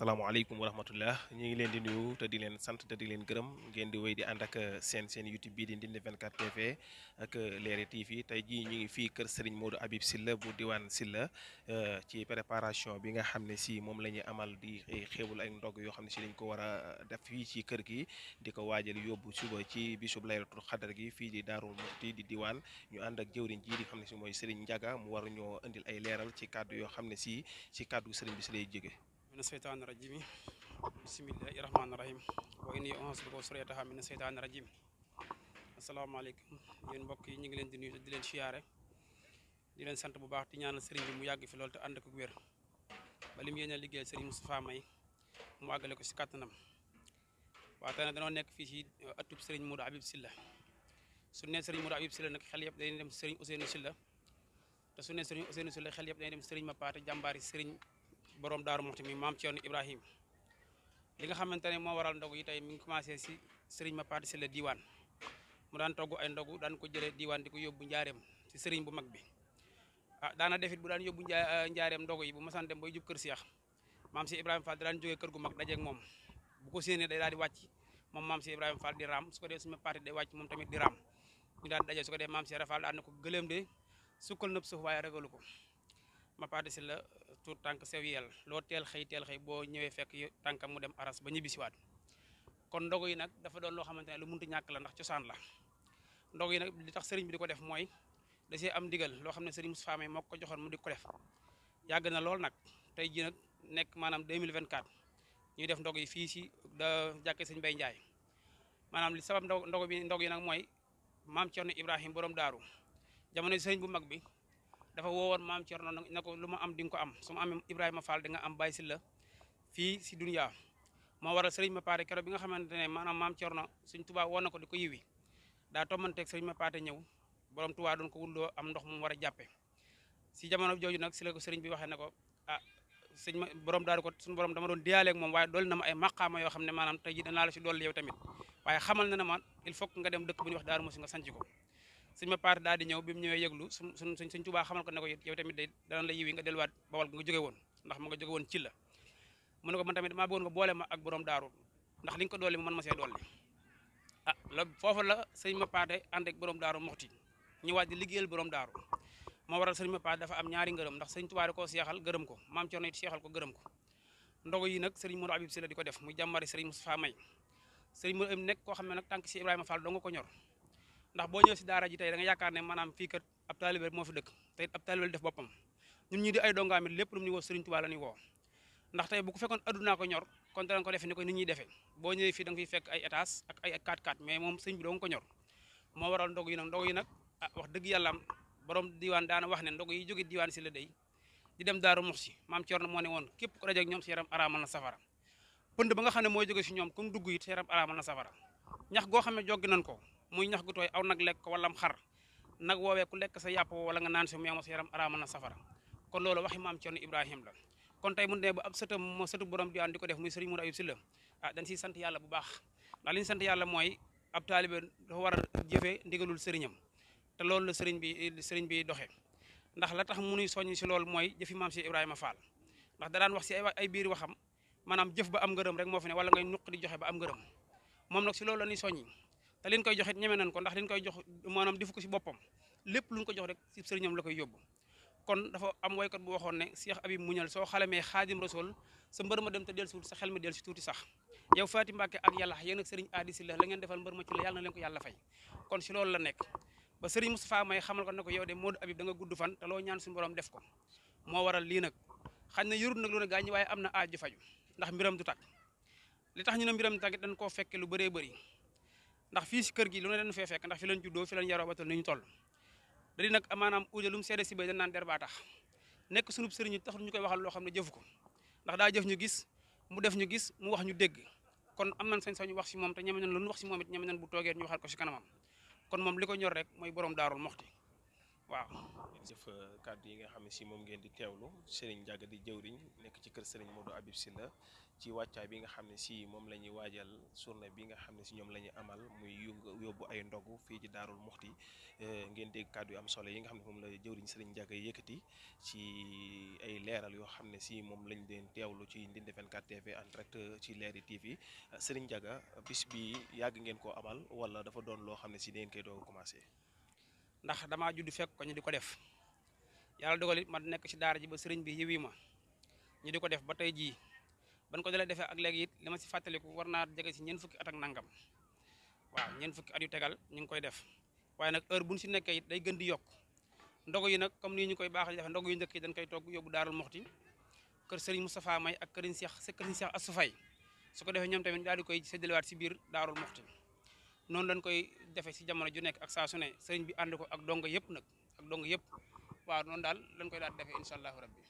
asalaamaaleykum wa rahmatullah ñu ngi leen di nuyu te di leen sant te di leen gërëm ngeen di wéy di ànd ak seen YouTube bii di Ndindy 24 TV ak Leral TV tey jii ñu ngi fii kër Serigne Modou Habib Sylla bu diwaan Sylla ci préparation bi nga xam ne si moom la ñuy amal di xéewul ay ndog yoo xam ne si dañ ko war a def fii ci kër gi di ko waajal yóbbu suba ci bisub laylatul xadar gi fii di Daarul Muxti di diwaan ñu ànd ak jëwriñ ji di xam ne si mooy Serigne Ndiaga mu war ñoo indil ay leeral ci kàddu yoo xam ne si ci kàddu Serigne bi si lay jóge mina seytaani rajim bismillahi rahmaani rahim wa inni u'idhuka wa suriyataha mina seytaani rajim asalaamaaleykum yéen mbokk yi ñu ngi leen di nuyu di leen siyaare di leen sant bu baax di ñaanal sëriñ bi mu yàgg fi loolu te ànd ak wér ba lim yéene liggéeyal sëriñ Moustapha May mu àggale ko si kàttanam waaw tey nag danoo nekk fii si ëttub sëriñ Modou Habib Sylla su ne sëriñ Modou Habib Sylla nag xel yëpp dañuy dem sëriñ Ousseynou Sylla te su ne sëriñ Ousseynou Sylla xel yëpp dañuy dem sëriñ Mapaate jàmbaari sëriñ borom Daaru Muxti mi maam Thierno Ibrahim li nga xamante ne moo waral ndogu yi tey mi ngi commencé si sëriñ Mapaate Sylla diwaan mu daan togg ay ndogu daan ko jëlee diwaan di ko yóbbu njaareem si sëriñ bu mag bi daana defit bu daan yóbbu njaareem ndogu yi bu masaan dem bay jub kër Seex maam si Ibrahima Fall daan jógee kër gu mag dajeeg moom bu ko séenee day daal di wàcc moom maam si Ibrahima Fall di raam su ko dee suñu Mapaate day wàcc moom tamit di raam ñu daan daje su ko dee maam si Ibrahima Fall daan na ko gëléem de sukkal nëb suuf waaye ragalu ko Mapaate Sylla tuur tànk sew yeel loo teel xëy boo ñëwee fekk tànkam mu dem aras ba ñibbisiwaat kon ndogu yi nag dafa doon loo xamante ne lu munti ñàkk la ndax cosaan la ndogu yi nag li tax sëriñ bi di ko def mooy da see am ndigal loo xam ne sëriñ Moustapha May moo ko joxoon mu di ko def yàgg na lool nag tey ji nag nekk maanaam 2024 ñuy def ndog yi fii si da jàkke sëñ Bay Njaay maanaam li sabab ndog yi nag mooy maam Thierno Ibrahim borom daaru jamono sëriñ bu mag bi dafa woowoon maam Thierno na ko lu ma am di nga ko am su ma amee Ibrahima Fall di nga am Baye Sylla fii si dunya moo waral sëriñ Mapaate keroog bi nga xamante ne maanaam maam Thierno suñ Tuubaa woon na ko di ko yiwi daa tommanteeg sëriñ Mapaate ñëw borom Tuubaa doon ko wulloo am ndox mu war a jàppe si jamono jooju nag si la ko sëriñ bi waxee ne ko sëñ ma borom daal ko suñu borom dama doon diyaaleeg moom waaye dool na ma ay maqaama yoo xam ne maanaam tey ji danaa la si dolli yow tamit waaye xamal na ne ma il faut que nga dem dëkk bu ñuy wax Daaru Muxti nga sanc ko sëñ Mapaate daal di ñëw bi mu ñëwee yëglu suñ Tuubaa xamal ko ne ko yow tamit day dana la yiwi nga delluwaat Bawol nga jóge woon ndax mu nga jóge woon ci la mu ne ko man tamit damaa bëggoon nga boole ma ak borom daaru ndax li nga ko dolli ma mën ma see dolli la foofu la sëñ Mapaate ànd ak borom Daaru Muxti ñëwaat di liggéeyal borom daaru moo waral sëñ Mapaate dafa am ñaari ngërëm ndax sëñ Tuubaa da koo seexal gërëm ko maam Cerno it seexal ko gërëm ko ndogu yi nag sëriñ Modou Habib Sylla di ko def muy jàmbari sëriñ Moustapha May sëriñ Modou nekk koo xam ne nag tànk si Ibrahima Fall doo nga ko ñor ndax boo ñëwee si daara ji tey da nga yaakaar ne maanaam fii kat ab taalibe moo fi dëkk tey ab taalibe def boppam ñun ñii di ay dongaamit lépp lu mu ñu woo sëriñ Tuubaa la ñuy woo ndax tey bu ko fekkoon addunaa ko ñor kon danañ ko defee ni ko nit ñuy defee boo ñëwee fii da nga fiy fekk ay étage ak ay 4x4 mais moom sëñ bi doo nga ko ñor moo waral ndogu yi nag wax dëgg yàlla am borom diwaan daana wax ne ndogu yi jóge diwaan si la day di dem Daaru Muxti maam Cerno moo ne woon képp ku dajeek ñoom si yaram araamal na safara pënd ba nga xam ne mooy jóge si ñoom comme dugg it si yaram araamal na safara ñax goo xam ne joggi nañ ko muy ñax gu tooy aw nag lekk ko wala am xar nag woowee ku lekk sa yàpp wala nga naan si meew sa yaram araamal na safara kon loolu waxi maam Cerno Ibrahim la kon tey mu ne ba ab sëtu borom diwaan di ko def muy sëriñ Modou Habib Sylla dañ siy sant yàlla bu baax ndax li ñu sant yàlla mooy ab taalibe dafa war a jëfee ndigalul sëriñam te loolu la sëriñ bi doxee ndax la tax mu nuy soññ si loolu mooy jëfi maam si Ibrahima Fall ndax da daan wax si ay biir waxam maanaam jëf ba am ngërëm rek moo fi ne wala ngay ñuq di joxe ba am ngërëm moom nag si loolu la ñuy soññi te liñ koy joxit ñeme nañ ko ndax liñ koy jox maanaam defu ko si boppam lépp luñ ko jox rek si sëriñam la koy yóbbu kon dafa am woykat bu waxoon ne Cheikh Habib muñal soo xalamee Xaadim Rasul sa mbër ma dem te del suuti sa xel mi del si tuuti sax yow Faati Mbàkke ak yàlla yéen ak sëriñ Adi Sylla la ngeen defal mbër ma ci la yàlla na leen ko yàlla fay kon si loolu la nekk ba sëriñ Moustapha May xamal ko ne ko yow de Modou Habib da nga gudd fan te loo ñaan suñu borom def ko moo waral lii nag xañ na yurut nag lu ne gaañ waaye am na aaju faju ndax mbiram du tàkk li tax ñu ne mbiram du tàkk dañ koo fekke lu bëree bëri ndax fii si kër gi lu ne dañ fee fekk ndax fi lañ juddoo fi lañ yaroo ba toll ni ñu toll da di nag maanaam uja lu mu seede si bay dañ naan der baa tax nekk sunub sëriñ taxul ñu koy waxal loo xam ne jëfu ko ndax daa jëf ñu gis mu def ñu gis mu wax ñu dégg kon am nañ sañ-sañu wax si moom te ñeme nañ lu ñu wax si moom it ñeme nañ bu toogee ñu waxal ko si kanamam kon moom li ko ñor rek mooy borom Daarul Muxti waaw. jëf kàddu yi nga xam ne si moom ngeen di teewlu Serigne Ndiaga di jëwriñ nekk ci kër Serigne Modou Habib Sylla ci wàccaay bi nga xam ne si moom la ñuy waajal journée bi nga xam ne si ñoom la ñuy amal muy yóbbu ay ndogu fii ci Daarul Muxti ngeen dégg kàddu yu am solo yi nga xam ne moom la jëwriñ Serigne Ndiaga yëkkati ci ay leeral yoo xam ne si moom lañ leen teewlu ci Ndindy 24 TV en direct ci Leeri TV Serigne Ndiaga bis bi yàgg ngeen koo amal wala dafa doon loo xam ne si dangeen koy doog a commencé. ndax damaa judd fekk ko ñu di ko def yàlla dogal it ma nekk ci daara ji ba sëriñ bi yiwi ma ñu di ko def ba tey jii ban ko dalee defee ak léegi it li ma si fàttaliku war naa jege si ñeent fukki at ak nangam waaw ñeent fukki at yu tegal ñu ngi koy def waaye nag heure bu ñu si nekkee it day gën di yokk ndogu yi nag comme nii ñu koy baax di def ndogu yu njëkk yi dañ koy togg yóbbu Daarul Muxti kër Serigne Moustapha May ak kër Serigne Cheikh Assou Faye su ko defee ñoom tamit daal di koy séddalewaat si biir Daarul Muxti noonu lañ koy defee si jamono ju nekk ak saa su ne sëriñ bi ànd ko ak dongo yëpp nag ak dongo yëpp waaw noonu daal lañ koy daal di defee incha allahu rabbi.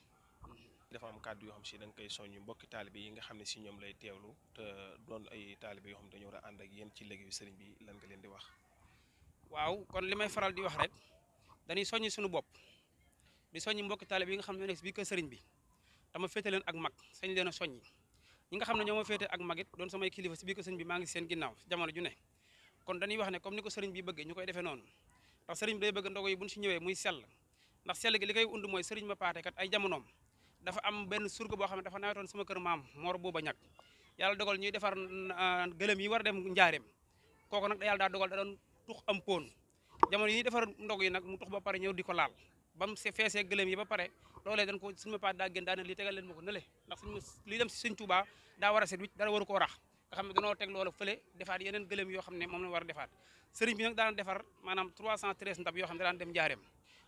dafa am kàddu yoo xam si da nga koy soññ mbokki taalibe yi nga xam ne si ñoom lay teewlu te doon ay taalibe yoo xam ne dañoo war a ànd ak yéen ci liggéeyu sëriñ bi lan nga leen di wax. waaw kon li may faral di wax rek dañuy soññi suñu bopp di soññi mbokki taalibe yi nga xam ne nekk si biir kër sëriñ bi dama féete leen ak mag sañ leen a soññi ñi nga xam ne ñoo ma féete ak mag it doon samay kilifa si biir kër sëriñ bi maa ngi seen ginnaaw jamono ju ne kon dañuy wax ne comme ni ko sëriñ bi bëggee ñu koy defee noonu ndax sëriñ bi day bëgg ndogo yi buñ si ñëwee muy sell ndax sell gi li koy und mooy sëriñ ma paate kat ay jamonoom dafa am benn surga boo xam ne dafa nawetoon sama kër maam Mor booba ñag yàlla dogal ñuy defar gëlëm yi war a dem njaareem kooku nag yàlla daa dogal da doon tux am poon jamono yi ñuy defar ndog yi nag mu tux ba pare ñëw di ko laal ba mu feesee gëlëm yi ba pare loolee dañ ko suñu ma paate daa gën daa ne lii tegal leen ma ko nële ndax lii dem si sëñ Tuubaa daa war a set wicc dara waru koo rax nga xam ne danoo teg loola fële defaat yeneen gëlëm yoo xam ne moom la war a defaat sëriñ bi nag daan defar maanaam 313 ndab yoo xam ne daan dem njaareem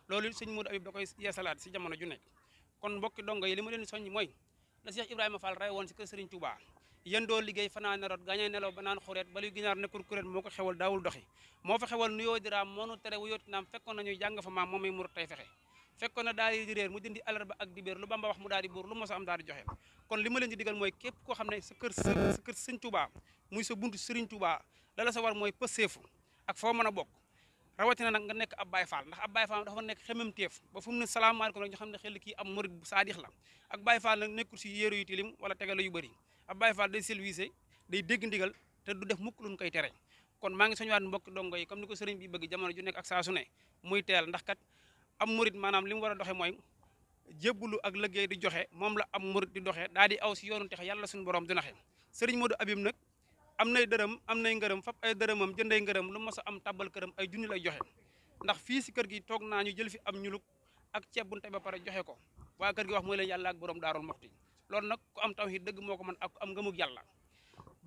loolu sëñ Modou Habib da koy yeesalaat si jamono ju nekk kon mbokki dongo yi li ma leen soññi mooy la Cheikh Ibrahima Fall ray woon si kër sëriñ Touba yéen doo liggéey fanaa nerot gañee nelaw ba naan xureet ba luy ginaar nekkul kuréet moo ko xewal daawul doxi moo fa xewal nuyoo diraam moonu tere wu yooti naam fekkoon nañuy jàng fa maam moomay murut tey fexe fekkoon na daal di réer mu dindi alarba ak dibéer lu Bamba wax mu daal di buur lu mos a am daal di joxe kon li ma leen di digal mooy képp koo xam ne sa kër sëñ Touba muy sa buntu sëriñ Touba la la sa war mooy pëseefu ak foo mën a bokk rawatina nag nga nekk ab Baye Fall ndax ab Baye Fall dafa nekk xemem teef ba fu mu ne salaamaaleykum rek ñu xam ne xel kii am murid bu saadix la ak Baye Fall nag nekkul si yéero yu tilim wala tegala yu bëri ab Baye Fall day silvisé day dégg ndigal te du def mukk luñ koy tere kon maa ngi soñwaat mbokk dongo yi comme ni ko sëriñ bi bëgg jamono ju nekk ak saa su ne muy teel ndax kat am murid maanaam li mu war a doxe mooy jébbulu ak liggéey di joxe moom la am murid di doxe daal di aw si yoonu texe yàlla suñu borom di naxe sëriñ Modou Habib nag am nay dërëm am nay ngërëm fap ay dërëmam jënday ngërëm lu mos a am tabbal këram ay junni lay joxe ndax fii si kër gi toog naa ñu jël fi am ñuluk ak ceeb bu tey ba pare joxe ko waa kër gi wax mooy leen yàlla ak borom Daarul Muxti loolu nag ku am tawhid dëgg moo ko mën ak ku am ngëmug yàlla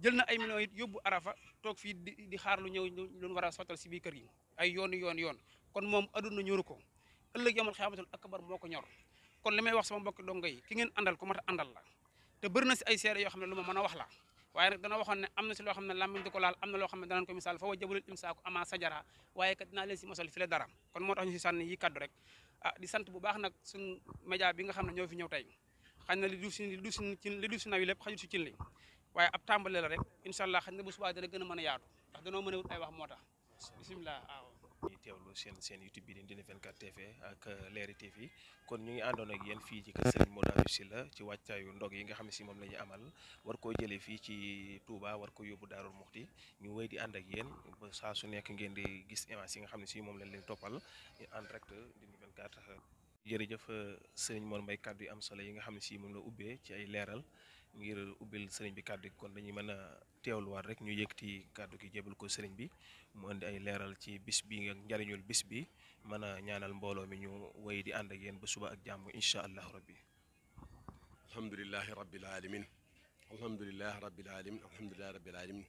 jël na ay millions it yóbbu arafa toog fii di xaar lu ñëw lu war a sottal si biir kër gi ay yoon kon moom aduna ñoru ko ëllëg yamal xiyaamatul akbar moo ko ñor kon li may wax sama mbokki dongo yi ki ngeen àndal ku mat a àndal la te bëri na si ay seere yoo xam ne lu ma mën a wax la waaye nag dana waxoon ne am na si loo xam ne làmmiñ di ko laal am na loo xam ne danañ ko misaal fa wa jabulul imsaaku ama sajara waaye kat dinaa leen si mosal fi la dara kon moo tax ñu si sànni yi kaddu rek di sant bu baax nag suñ média bi nga xam ne ñoo fi ñëw tey xañ na li duuf si naw yi lépp xajul si cin li waaye ab tàmbale la rek incha allah xañ na bu subaa dana gën a mën a yaatu ndax danoo mën a wut ay wax moo tax bisimilah waaw ñuy teewlu seen YouTube bi di Ndindy 24 TV ak Leeri TV kon ñu ngi àndoon ak yéen fii ci kër Serigne Modou Habib Sylla ci wàccaayu ndog yi nga xam ne si moom la ñuy amal war koo jëlee fii ci Touba war ko yóbbu Daarul Muxti ñu wéy di ànd ak yéen ba saa su nekk ngeen di gis image yi nga xam ne si moom lañ leen toppal en direct Ndindy 24. jërëjëf Serigne Mor Mbaye kàddu yi am solo yi nga xam ne si moom la ubbee ci ay leeral ngir ubbil sëriñ bi kàddu gi kon dañuy mën a teewluwaat rek ñu yëkkati kàddu gi jébal ko sëriñ bi mu indi ay leeral ci bis bi ak njariñul bis bi mën a ñaanal mbooloo mi ñu wéy di ànd ak yéen ba suba ak jàmm incha allahu rabbi. alhamdulilahi rabbil alamin alhamdulilahi rabbil alamin alhamdulilahi rabbil alamin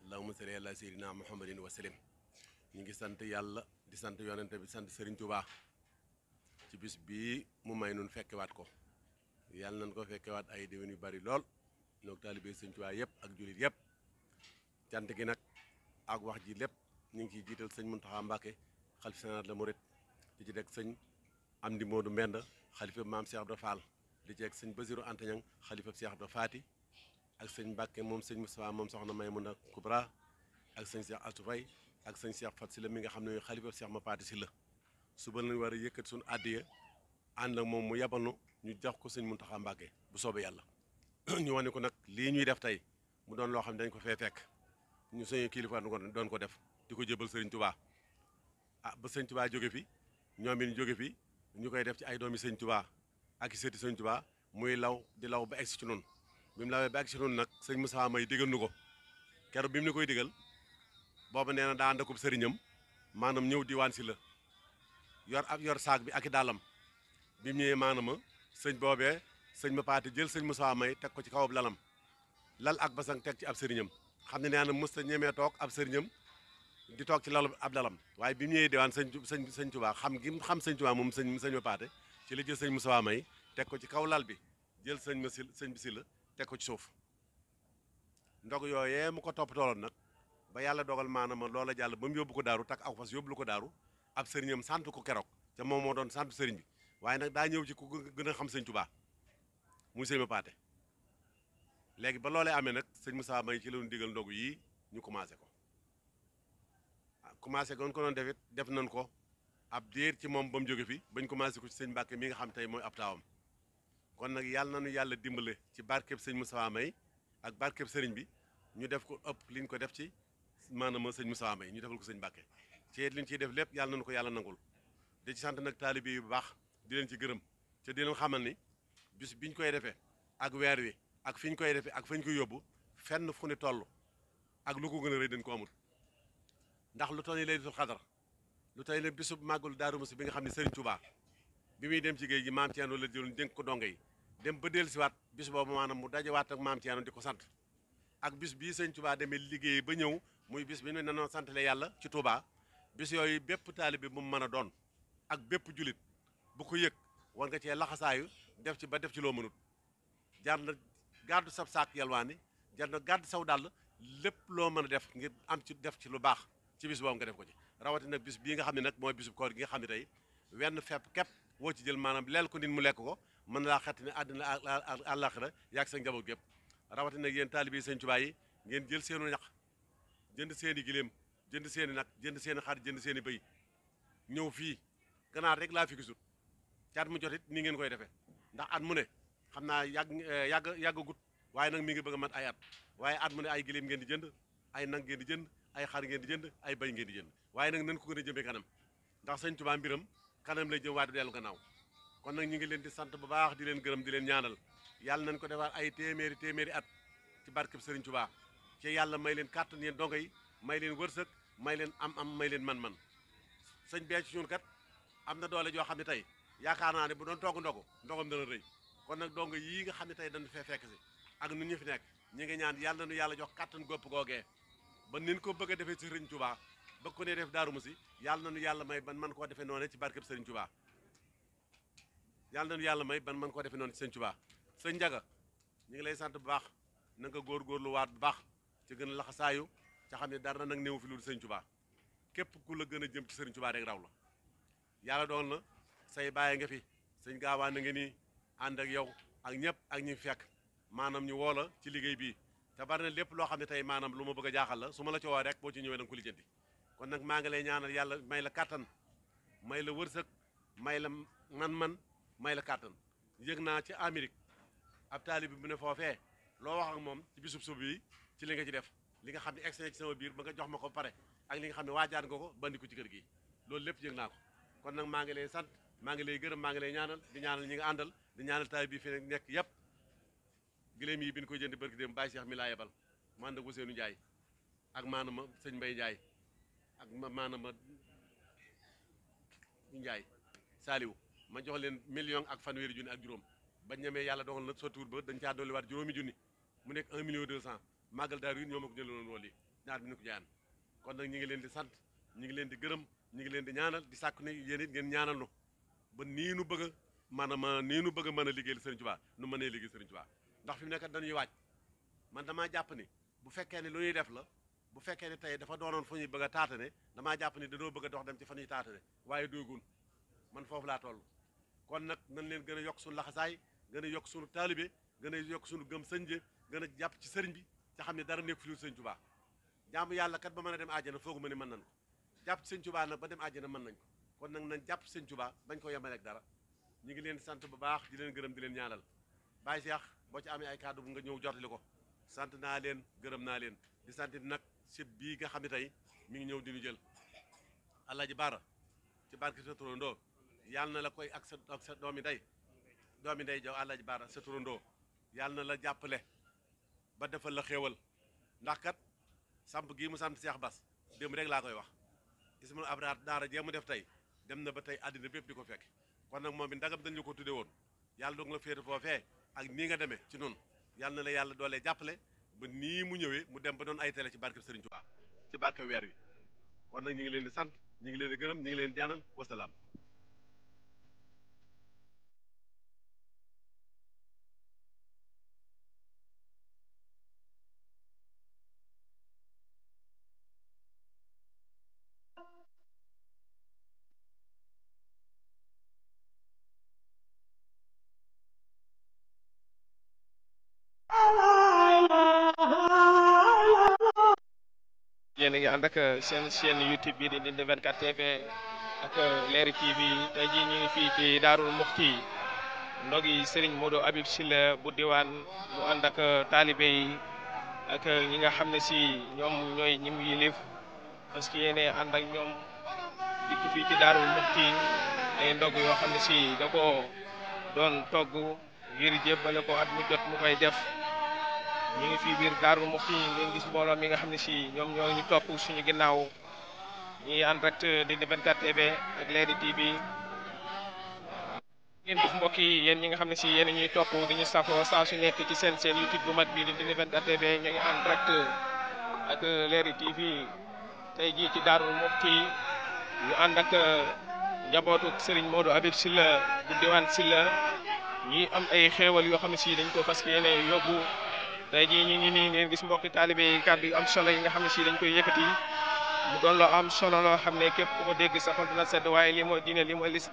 allahumma salli ala sayyidina muhammadin wa sallim ñu ngi sant yàlla di sant yonente bi sant sëriñ Tuubaa ci bis bii mu may nun fekkewaat ko yàlla nañ ko fekkewaat ay déwén yu bari lool noog taalibe sëñ Tuubaa yëpp ak jullit yëpp cant gi nag ak wax ji lépp ñu ngi ciy jiital sëñ Muntaxa Mbàkke xalif général la murit di ci deg sëñ Amdi Moodu Mbend xalifa maam Cheikh Ibra Fall di ci deg sëñ Basiru Antañang xalifa Cheikh Ibra Faati ak sëñ Mbàkke moom sëñ Moustapha moom soxna Maymuna Kubra ak sëñ Cheikh Astou Faye ak sëñ Cheikh Fat Sylla mi nga xam ne xalifa Cheikh ma Paati Sylla suba lañ war a yëkkat suñu àddiya ànd ak moom mu yabanu ñu jox ko sëñ Muntaxa Mbàkke bu soobee yàlla ñu wane ko nag lii ñuy def tey mu doon loo xam ne dañ ko fee fekk ñu suñu kilifa doon ko def di ko jébal sëriñ Touba ba sëñ Touba jóge fi ñoom it ñu jóge fi ñu koy def ci ay doomi sëñ Touba ak i sëti sëñ Touba muy law di law ba egsi ci noonu bi mu lawee ba egsi ci noonu nag sëñ Moussa May digal nu ko keroog bi mu ni koy digal booba nee na daa ànd akub sëriñam maanaam ñëw diwaan si la yor saak bi ak i dàllam bi mu ñëwee maanaam sëñ boobee sëñ ma paate jël sëñ Moussa May teg ko ci kawab lalam lal ak basang teg ci ab sëriñam xam ne nee na mës ta ñemee toog ab sëriñam di toog ci lalu ab lalam waaye bi mu ñëwee diwaan sëñ Touba xam gi xam sëñ Touba moom sëñ ma paate ci la jël sëñ Moussa May teg ko ci kaw lal bi jël sëñ bi si la teg ko ci suuf ndog yooyee mu ko topp tooloon nag ba yàlla dogal maanaam loola jàll ba mu yóbbu ko daaru takk aw fas yóbbu lu ko daaru ab sëriñam sant ko keroog te moom moo doon sant sëriñ bi waaye nag daa ñëw ci ku gën a xam sëñ Touba muy sëñ ma paate léegi ba loolee amee nag sëñ Moussa May ci la ñu digal ndogu yii ñu commencé ko commencé goon ko doon defit def nañ ko ab diir ci moom ba mu jóge fi bañ commencé ko ci sëñ Mbàkke mi nga xam tey mooy ab taawam kon nag yàlla nañu yàlla dimbale ci barkeb sëñ Moussa May ak barkeb sëriñ bi ñu def ko ëpp liñ ko def ci maanaam sëñ Moussa May ñu defal ko sëñ Mbàkke ci liñ ciy def lépp yàlla nañu ko yàlla nangul di ci sant nag taalibe yi bu baax di leen ci gërëm te di leen xamal ni bis biñ koy defee ak weer wi ak fi ñu koy defee ak fañ koy yóbbu fenn fu ni toll ak lu ko gën a rëy dañ ko amul ndax lu toll nii Laylatul Qadr lu tey ne bisub màggul Daaru Muxti bi nga xam ne Serigne Touba bi muy dem ci géej gi maam Thierno la jëloon dénk ko donge yi dem ba dellusiwaat bis boobu maanaam mu dajewaat ak maam Thierno di ko sant ak bis bii Serigne Touba demee liggéey ba ñëw muy bis bi ñu ne nanoo santale yàlla ci Touba bis yooyu bépp taalibe bu mu mën a doon ak bépp julit bu ko yëg war nga cee laxasaayu def ci ba def ci loo mënut jar na gàddu sab saak yalwaani jar na gàddu saw dàll lépp loo mën a def ngir am ci def ci lu baax ci bis boobu nga def ko ci rawati nag bis bii nga xam ne nag mooy bisub koor gi nga xam ne tey wenn fepp képp woo ci jël maanaam leel ko nit mu lekk ko mën laa xetti ne àddina àllaaxira yaag sa njaboot gépp rawati nag yéen taalibe Sëñ Tuubaa yi ngeen jël seenu ñax jënd seeni giléem jënd seeni nag jënd seeni xar jënd seeni bëy ñëw fii ganaar rek laa fi gisut ci at mu jotit nii ngeen koy defee ndax at mu ne xam naa yàggagut waaye nag mi ngi bëgg a mat ay at waaye at mu ne ay giléem ngeen di jënd ay nag ngeen di jënd ay xar ngeen di jënd ay bay ngeen di jënd waaye nag nañ ko gën a jëmee kanam ndax Sëñ Tuubaa mbiram kanam lay jëm waaye du dellu gannaaw kon nag ñu ngi leen di sant bu baax di leen gërëm di leen ñaanal yàlla nañ ko defaat ay téeméeri at ci barkeb Sëriñ Tuubaa ci yàlla may leen kàttan yéen dongo yi may leen wërsëg may leen am may leen man-man sëñ bee ci ñun kat am na doole joo xam ne tey yaakaar naa ne bu doon togg ndogam dana rëy kon nag dongo yii nga xam ne tey dañu fee fekk si ak nu ñu fi nekk ñi ngi ñaan yàlla nañu yàlla jox kàttan gopp googee ba nin ko bëgg a defee ci Sëriñ Tuubaa bëgg ko ne def Daaru Muxti yàlla nañu yàlla may ban man koo defee noonu ci barkeb Sëriñ Tuubaa yàlla nañu yàlla may ban man koo defee noonu ci Sëriñ Tuubaa sëñ Njaga ñu ngi lay sant bu baax na nga góorgóorlu waat bu baax ci gën a laxasaayu ca xam ne dara nag néew fi lu Sëriñ Tuubaa képp ku la gën a jëm ci Sëriñ Tuubaa rek raw la yàlla doon na say bàyyi nga fi sëñ gaawaan na nga nii ànd ak yow ak ñëpp ak ñi fekk maanaam ñu woo la ci liggéey bii te bari na lépp loo xam ne tey maanaam lu ma bëgg a jaaxal la su ma la ci woo rek boo ci ñëwee da nga ko lijjanti kon nag maa ngi lay ñaanal yàlla may la kàttan may la wërsëg may la man-man may la kàttan yëg naa ci Amérique ab taalibe bu ne foofee loo wax ak moom ci bisub sub bi ci li nga ci def li nga xam ne egsi na ci sama biir ba nga jox ma ko pare ak li nga xam ne waajaan nga ko bandi ko ci kër gi loolu lépp yëg naa ko kon nag maa ngi lay sant maa ngi lay gërëm maa ngi lay ñaanal di ñaanal ñi nga àndal di ñaanal taalibe bi fi nekk yëpp giléem yi bi ñu koy jënd barki dem Baye Cheikh mi laa yebal ma ànd ak Ousseynou Ndiaye ak maanaam sëñ Mbaye Ndiaye ak maanaam Ndiaye Saliou ma jox leen million ak fanweeri junni ak juróom bañ ñemee yàlla dogal na sa tuur ba dañ caa dolli waat juróomi junni mu nekk 1 million 200 màggal daaru yi ñoo ma ko jëloon woon lii ñaar bi ñu ko jaan kon nag ñi ngi leen di sant ñi ngi leen di gërëm ñi ngi leen di ñaanal di sàkku ne yéen it ngeen ñaanal nu ba nii nu bëgg a maanaam nii nu bëgg a mën a liggéeyal Sëriñ Tuubaa nu mënee liggéey Sëriñ Tuubaa ndax fi mu nekk dañuy waaj man damaa jàpp ni bu fekkee ne lu ñuy def la bu fekkee ne tey dafa doonoon fu ñuy bëgg a taatane damaa jàpp ni dañoo bëgg a dox dem ci fa ñuy taatane waaye doogun man foofu laa toll kon nag nañ leen gën a yokk suñu laxasaay gën a yokk suñu taalibe gën a yokk suñu gëm sëñ bi gën a jàpp ci sëriñ bi te xam ne dara nekk fi lu Sëriñ Tuubaa jaamu yàlla kat ba mën a dem àjjana foogu ma ne mën nañ ko jàpp ci Sëriñ Tuubaa nag ba dem àjjana mën nañ ko kon nag nañ jàpp sëñ Tuubaa bañ ko yemale ak dara ñu ngi leen sant bu baax di leen gërëm di leen ñaanal Baye Cheikh boo ci amee ay kàddu bu nga ñëw jotali ko sant naa leen gërëm naa leen di sant nag site bii nga xam ne tey mi ngi ñëw di ñu jël Alaaji Baara ci barke sa turandoo yàlla na la koy ak sa doomi ndey jaw Alaaji Baara sa turandoo yàlla na la jàppale ba defal la xéewal ndax kat samp gii mu sant Cheikh Bass démb rek laa koy wax ismul abraar daara jee mu def tey dem na ba tey àddina bépp di ko fekk kon nag moom bi ndagam dañu ko tudde woon yàlla doog la féete foofee ak nii nga demee ci noonu yàlla na la yàlla doolee jàppale ba nii mu ñëwee mu dem ba doon ay télé ci barke Serigne Touba ci barke weer wi kon nag ñu ngi leen di sant ñu ngi leen di gërëm ñu ngi leen di ñaanal wasalaam. yéen a ngi ànd ak seen chaîne YouTube bi di Ndindy 24 TV ak Leeri TV tey jii ñu ngi fii ci Daarul Muxti ndogi Serigne Modou Habib Sylla bu diwaan mu ànd ak taalibe yi ak ñi nga xam ne si ñoom ñooy ñim yilif parce que yéene ànd ak ñoom dikk fii ci Daarul Muxti ay ndog yoo xam ne si da ko doon togg ngir jébbale ko at mu jot mu koy def ñu ngi fii biir Daarul Muxti ngeen gis mbooloo mi nga xam ne si ñoom ñoo ñu topp suñu ginnaaw ñi en direct Ndindy 24 TV ak Leeri TV ngeen gis mbokk yi yéen ñi nga xam ne si yéen ñuy topp di ñu safoo saa su nekk ci seen YouTube bu mag bii di Ndindy 24 TV ñu ngi en direct ak Leeri TV tey jii ci Daarul Muxti ñu ànd ak njabootu Serigne Modou Habib Sylla bu diwaan Sylla ñi am ay xéewal yoo xam ne si dañ ko fas yéene yóbbu tey jii ñu ngi nii ngeen gis mbokki taalibe yi kàddu yu am solo yi nga xam ne si dañ koy yëkkati mu doon loo am solo loo xam ne képp ku ko dégg sa xol dina sedd waaye lii mooy diine lii mooy lis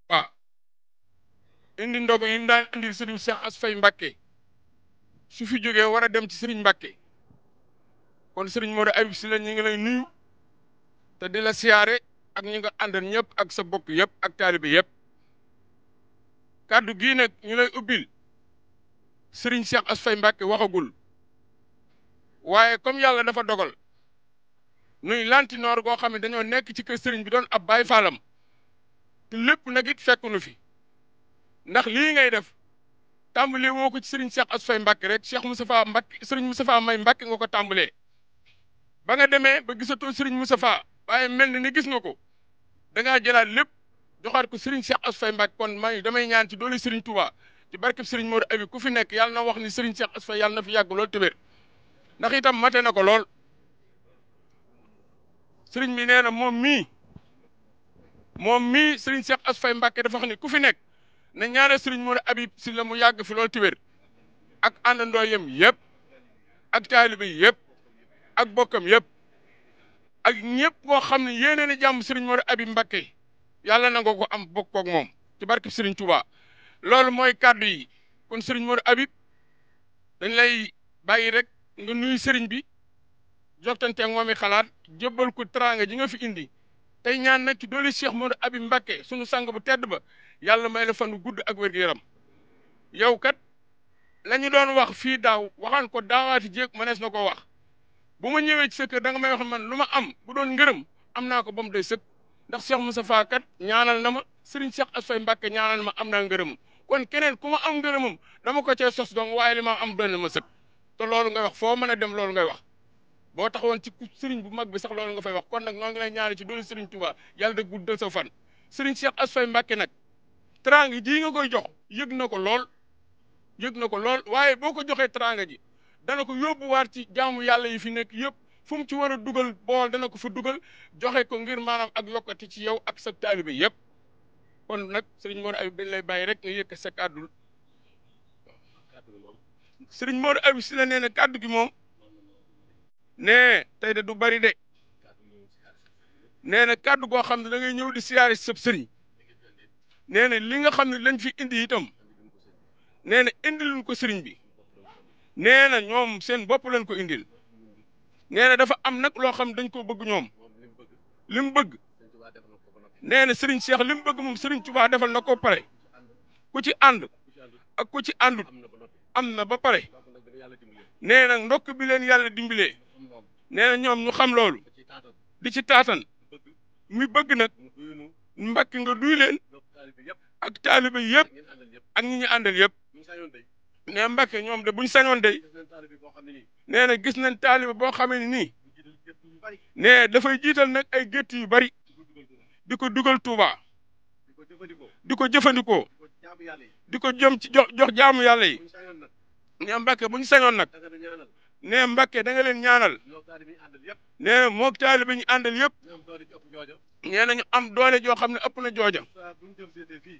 waaw indi ndogu yi daan indi Serigne Cheikh Ass Faye Mbacké su fi jógee war a dem ci Serigne Mbacké kon Serigne Modou Habib Sylla ñu ngi lay nuyu te di la siyaare ak ñi nga àndal ñëpp ak sa bokk yëpp ak taalibe yëpp kaddu gii nag ñu lay ubbil Serigne Cheikh Ass Faye Mbacké waxagul waaye comme yàlla dafa dogal nuy lantinoor goo xam ne dañoo nekk ci kër Serigne bi doon ab baay faalam te lépp nag it fekkunu fi ndax lii ngay def tàmbalee woo ko ci Serigne Cheikh Ass Faye Mbacké rek Cheikh Moustapha Mbacké Serigne Moustapha May Mbacké nga ko tàmbalee ba nga demee ba gisatoo Serigne Moustapha waaye mel ni gis nga ko da ngaa jëlaat lépp joxaat ko Serigne Cheikh Ass Faye Mbacké kon damay ñaan ci doole Serigne Touba ci barkeb Serigne Modou Habib ku fi nekk yàlla na wax ni Serigne Cheikh Ass Faye yàlla na fi yàgg lool te wér ndax itam mate na ko lool Serigne bi nee na moom mii Serigne Cheikh Ass Faye Mbacké dafa xam ne ku fi nekk na ñaanal Serigne Modou Habib Sylla mu yàgg fi lool te wér ak àndandoo yem yëpp ak taalibe yëpp ak bokkam yëpp ak ñëpp koo xam ne yéene na jàmm Serigne Modou Habib Mbacké yàlla na nga ko am bokk ak moom ci barke Serigne Touba loolu mooy kàddu yi kon Serigne Modou Habib dañ lay bàyyi rek nga nuyu Serigne bi jottante ak moom i xalaat jébbal ko teraanga ji nga fi indi tey ñaan nag ci doole Cheikh Modou Habib Mbacké sunu sang bu tedd ba yàlla may la fan gudd ak wér-gu-yaram yow kat la ñu doon wax fii daaw waxaan ko daawaati jéeg mënees na ko wax bu ma ñëwee ci sa kër da nga may wax man lu ma am bu doon ngërëm am naa ko ba mu doy sëkk ndax Cheikh Moustapha kat ñaanal na ma Serigne Cheikh Asfay Mbacké ñaanal ma am naa ngërëm kon keneen ku ma am ngërëmam dama ko cee sos donc waaye li ma am doon na ma sëkk te loolu ngay wax foo mën a dem loolu ngay wax boo taxawoon ci Serigne bu mag bi sax loolu nga fay wax kon nag noonu ngi lay ñaanal ci doole Serigne Touba yàlla da guddal sa fan Serigne Cheikh Asfay Mbacké nag teraanga ji nga koy jox yëg na ko lool waaye boo ko joxee teraanga ji dana ko yóbbuwaat ci jaamu yàlla yi fi nekk yëpp fu mu ci war a dugal bool dana ko fa dugal joxe ko ngir maanaam ak yokkati ci yow ak sa taalibe yëpp kon nag Serigne Modou Habib dañ lay bàyyi rek nga yëkk sa kàddu Serigne Modou Habib si la nee na kàddu gi moom nee tey de du bari de nee na kàddu goo xam ne da ngay ñëw di siyaare si sab sëriñ nee na li nga xam ne lañ fi indi itam nee na indiluñ ko sëriñ bi nee na ñoom seen bopp lañ ko indil nee na dafa am nag loo xam dañ ko bëgg ñoom li mu bëgg nee na Serigne Cheikh li mu bëgg moom Serigne Touba defal na ko pare ku ci ànd ak ku ci àndut am na ba pare nee na ndokk bi leen yàlla dimbalee nee na ñoom ñu xam loolu di ci taatan mi bëgg nag Mbacké nga duy leen ak taalibe yëpp ak ñi ñu àndal yëpp nee Mbacké ñoom de buñ sañoon de nee na gis nañ taalibe boo xamee ni nii nee dafay jiital nag ay gétt yu bari di ko dugal Touba di ko jëfandikoo di ko jëm ci jox jaamu yàlla yi nee Mbacké buñ sañoon nag nee Mbacké da nga leen ñaanal nee na moog taalibe ñu àndal yëpp nee na ñu am doole joo xam ne ëpp na jooja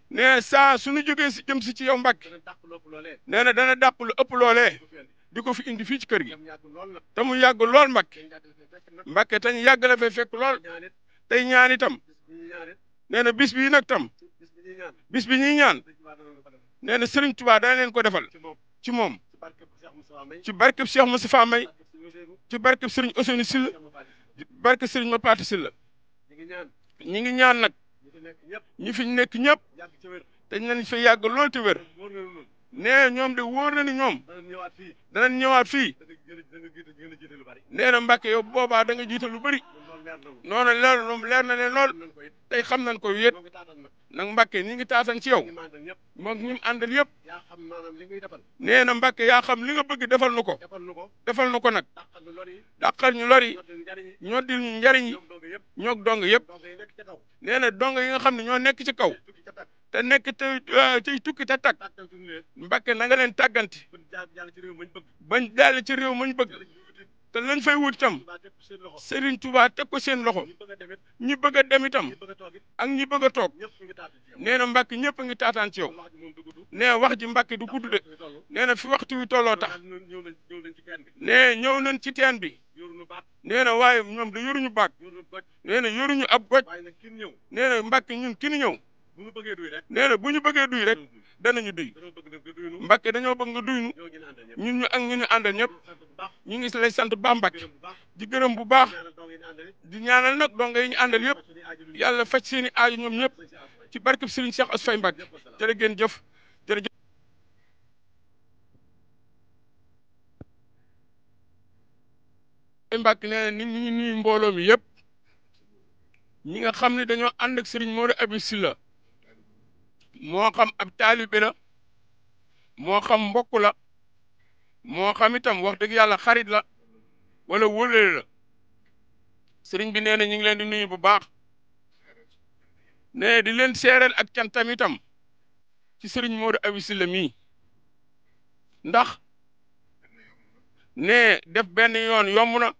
nee saa suñu jógee si jëm si ci yow Mbacké nee na dana dàpp lu ëpp loolee di ko fi indi fii ci kër gi te mu yàgg lool Mbacké te ñu yàgg la fay fekk lool tey ñaan itam nee na bis bii nag tam bis bi ñuy ñaan nee na Serigne Touba dana leen ko defal ci moom ci barkeb Cheikh Moustapha May ci barkeb Serigne Ousseynou Sylla barke Serigne Mapati Sylla ñi ngi ñaan nag ñi fi nekk ñëpp te nañ fa yàgg lool te wér nee ñoom de wóor na ni ñoom danañ ñëwaat fii nee na Mbacké yow boobaa da nga jiital lu bëri noonu loolu moom leer na leen lool tey xam nañ ko yét nag Mbacké ñi ngi taatan ci yow moom ñi mu àndal yëpp nee na Mbacké yaa xam li nga bëgg defal nu ko nag dàqal ñu lor yi ñoddil ñu njariñ yi ñoog dong yëpp nee na dong yi nga xam ne ñoo nekk ci kaw te nekk te tukki te tag Mbacké na nga leen tàgganti bañ jàll ci réew mañ bëgg te lañ fay wut itam Serigne Touba teg ko seen loxo ñi bëgg a dem itam ak ñi bëgg a toog nee na Mbacké ñëpp a ngi taataan ci yow nee wax ji Mbacké du gudd de nee na fi waxtu wi tolloo tax nee ñëw nañ ci teen bi nee na waaye ñoom da yoruñu baag nee na yoruñu ab goj nee na Mbacké ñun ki ñu ñëw nee na bu ñu bëggee duy rek danañu duy Mbacké dañoo bëgg nga duy ñun ñu ak ñu ñu àndal ñëpp ñu ngi lay sant baax Mbacké di gërëm bu baax di ñaanal nag donga yi ñu àndal yëpp yàlla faj seeni aaju ñoom ñëpp ci barkeb Serigne Cheikh Asfay Mbacké jërë ngeen jëf jërëjëf Mbacké nee na nit ñi nuyu mbooloo mi yëpp ñi nga xam ne dañoo ànd ak Serigne Modou Habib Sylla moo xam ab taalibe la moo xam mbokk la moo xam itam wax dëgg yàlla xarit la wala wóolale la sëriñ bi nee na ñu ngi leen di nuyu bu baax nee di leen seereel ak cantam itam ci Serigne Modou Habib Sylla mii ndax nee def benn yoon yomb na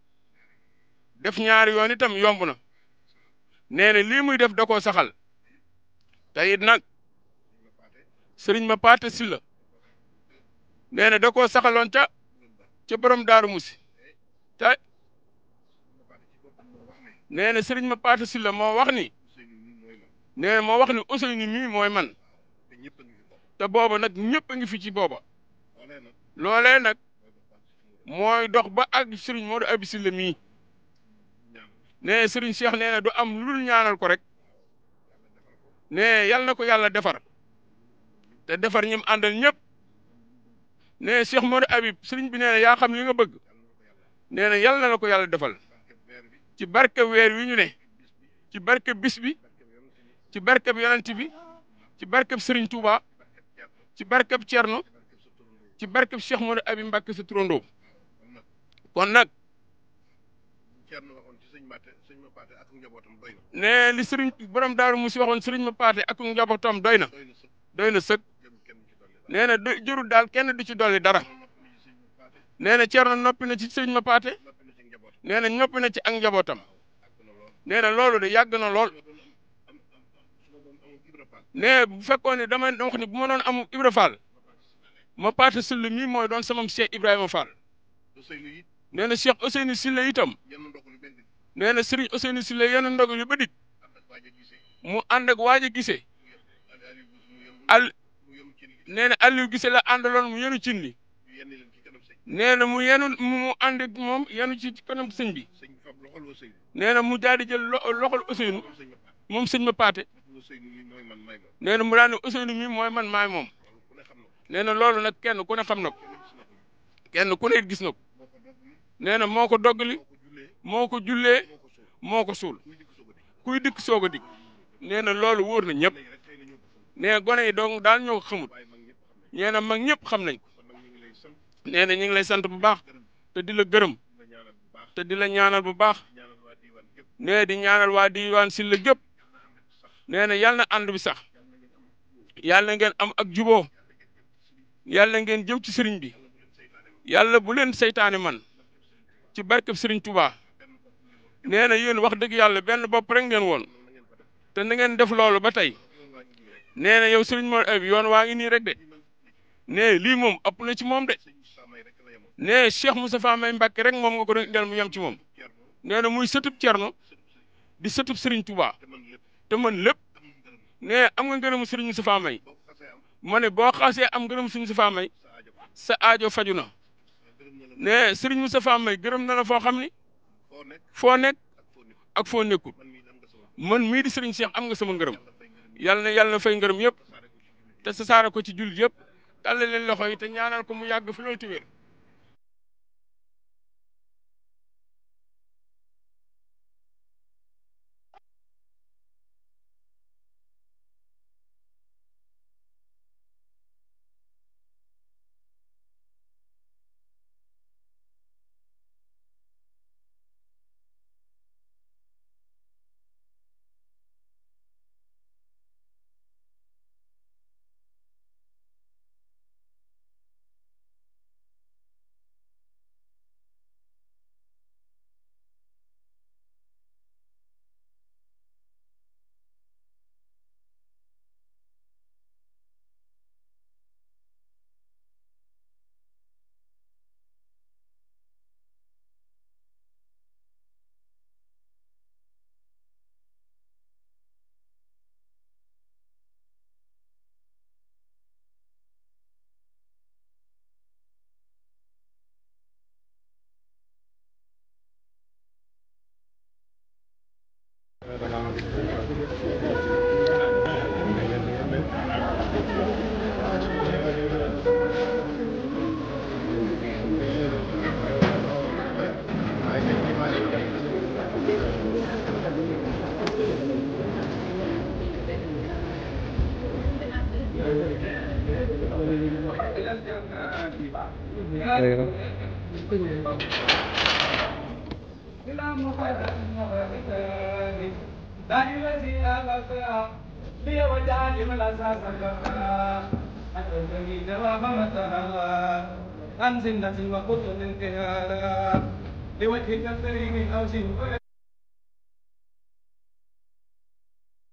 def ñaari yoon itam yomb na nee na lii muy def da koo saxal te it nag Serigne Mapati Sylla nee na da koo saxaloon ca borom Daaru Musi te nee na sëriñ ma paata Sylla moo wax ni nee na moo wax ni Ousseynou mii mooy man te booba nag ñëpp a ngi fi ci booba loolee nag mooy dox ba ak sëriñ Modou Abi Sylla mii nee sëriñ Cheikh nee na du am lu dul ñaanal ko rek nee yal na ko yàlla defar te defar ñim àndal ñëpp nee Cheikh Modou Habib sëriñ bi nee na yaa xam li nga bëgg nee na yal na la ko yàlla defal ci barke weer wi ñu ne ci barke bis bi ci barke bi yonent bi ci barke bi sëriñ Touba ci barke bi Thierno ci barke bi Cheikh Modou Habib Mbacké sa turandoo kon nag nee li sëriñ borom daaru mu si waxoon sëriñ ma paate ak njabootam doy na sëg nee na jërul daal kenn du ci dolli dara nee na Thierno noppi na ci sëriñ ma paate nee na noppi na ci ak njabootam nee na loolu de yàgg na lool nee bu fekkoon ne dama wax ni bu ma doon am Ibra Fall ma paate Sylla mii mooy doon samam Cheikh Ibrahima Fall nee na Cheikh Ousseynou Sylla itam nee na Serigne Ousseynou Sylla yenn ndog yu ba dik mu ànd ak waaj a gisee nee na Aliou gisee la àndaloon mu yenu cin li nee na mu ànd ak moom yenu ci kanam sëñ bi nee na mu daal di jël loxol Ousseynou moom sëñ ma paate nee na mu daal ne Ousseynou mi mooy man maay moom nee na loolu nag kenn ku ne xam na ko kenn ku ne gis na ko nee na moo ko doggali moo ko jullee moo ko suul kuy dikk soog a dikk nee na loolu wóor na ñëpp nee na gone yi donc daal ñoo ko xamut nee na mag ñëpp xam nañ ko nee na ñu ngi lay sant bu baax te di la gërëm te di la ñaanal bu baax nee di ñaanal waa diwaan Sylla gépp nee na yàlla na ànd bi sax yàlla ngeen am ak juboo yàlla ngeen jëm ci sëriñ bi yàlla bu leen seytaane man ci barkeb sëriñ Touba nee na yéen wax dëgg yàlla benn bopp rek ngeen woon te na ngeen def loolu ba tey nee na yow sëriñ Modou Abi yoon waa ngi nii rek de nee lii moom ëpp na ci moom de nee Cheikh Moustapha May Mbacké rek moom nga ko doon del mu yem ci moom nee na muy sëtub Thierno di sëtub sëriñ Touba te man lépp nee am nga ngërëmu sëriñ Moustapha May ma ne boo xasee am ngërëmu sëriñ Moustapha May sa aajo faju na nee sëriñ Moustapha May gërëm na la foo xam ni foo nekk ak foo nekkul man mii di sëriñ Cheikh am nga sama ngërëm yàlla na fay ngërëm yëpp te sa saara ko ci jullit yëpp tàlle leen loxo yi te ñaanal ko mu yàgg fi loolu te wér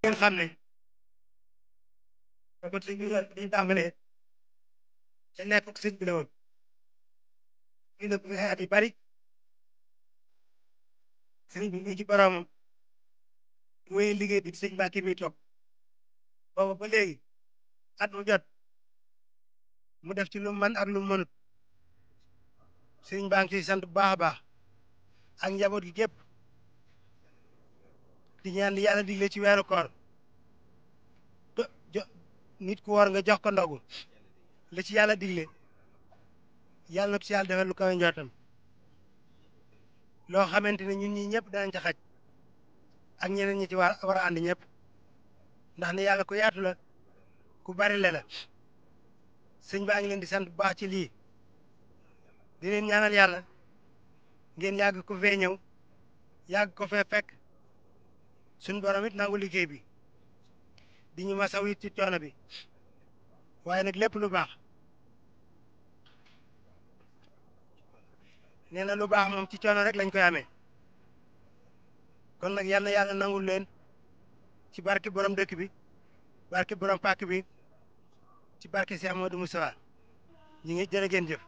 ngeen xam ne ko ci ñu di tàmbalee ci nekk ak sëñ bi la woon ñu ne bu at yi bari sëriñ bi ci boromam wéy liggéey bi sëñ Mbàkke mi toog booba ba léegi at mu jot mu def ci lu mu mën ak lu mu mënut sëñ baa ngi ciy sant bu baax a baax ak njaboot gi gépp di ñaan li yàlla digle ci weeru koor jo nit ku woor nga jox ko ndogu la ci yàlla digle yàlla na ko ci yàlla defal lu kawe njortam loo xamante ne ñun ñii ñëpp danañ ca xaj ak ñeneen ñi ci war a ànd ñëpp ndax ne yàlla ku yaatu la ku bari la sëñ baa ngi leen di sant bu baax ci lii di leen ñaanal yàlla ngeen yàgg ko fee ñëw yàgg ko fee fekk suñ borom it nangu liggéey bi di ñu masaw it ci coono bi waaye nag lépp lu baax nee na lu baax moom ci coono rek lañ koy amee kon nag yal na yàlla nangul leen ci barke borom dëkk bi barke borom pàkk bi ci barke Cheikh Modou Moustapha ñi ngi jërë ngeen jëf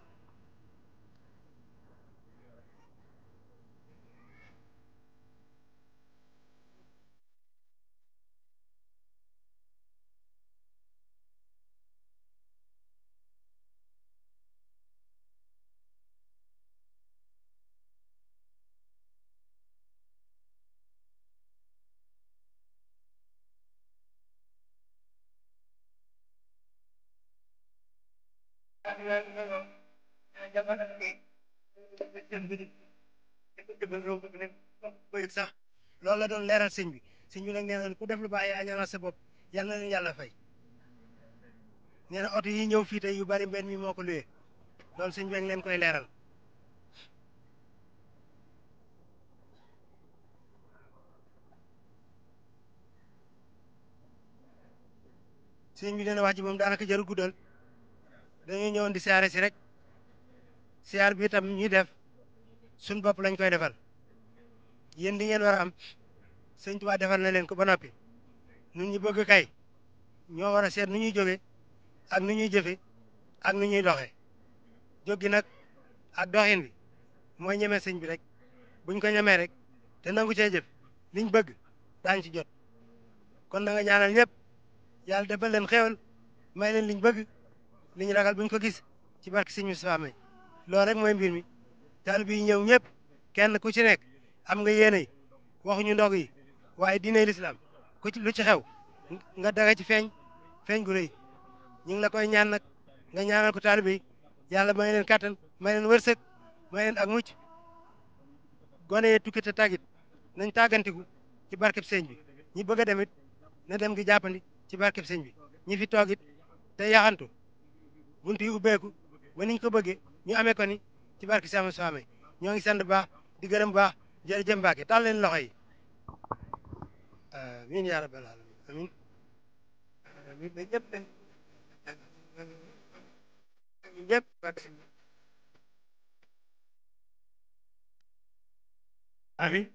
sax loolu la doon leeral sëñ bi nag nee na ku def lu baax yaa ñaanal sa bopp yal na leen yàlla fay nee na oto yi ñëw fii tey yu bari mbenn mi moo ko luye loolu sëñ bi ngi leen koy leeral sëñ bi nee na wax ji moom daanaka jarul guddal dañuy ñëwoon di siyaare si rek siyaar bi itam ñuy def suñ bopp lañ koy defal yéen di ngeen war a am sëñ Tuubaa defal na leen ko ba noppi nun ñu bëgg kay ñoo war a seet nu ñuy jóge ak nu ñuy jëfe ak nu ñuy doxee jógi nag ak doxin bi mooy ñeme sëñ bi rek buñ ko ñemee rek te nangu cee jëf liñ bëgg daañ ci jot kon na nga ñaanal ñëpp yàlla defal leen xéewal may leen liñ bëgg liñ ragal buñ ko gis ci barke sëñ Moustapha may loolu rek mooy mbir mi taalibe yi ñëw ñëpp kenn ku ci nekk am nga yéene yi waxuñu ndog yi waaye diine lislaam ku ci lu ci xew nga daga ci feeñ gu rëy ñu ngi la koy ñaan nag nga ñaanal ko taalibe yi yàlla may leen kattan may leen wërsëg may leen ak mucc gone yee tukki te tàggit nañ tàggantiku ci barkeb sëñ bi ñi bëgg a demit na dem gi jàppandi ci barkeb sëñ bi ñi fi toogit te yaxantu buntu yi ubbeeku ba niñ ko bëggee ñu amee ko ni ci barke sama soame ñoo ngi sant baax di gërëm baax jërëjëf Mbacke taal leen loxo yi amiin yaa rabbal alamin amiin amiin ba ñëpp ñëpp amiin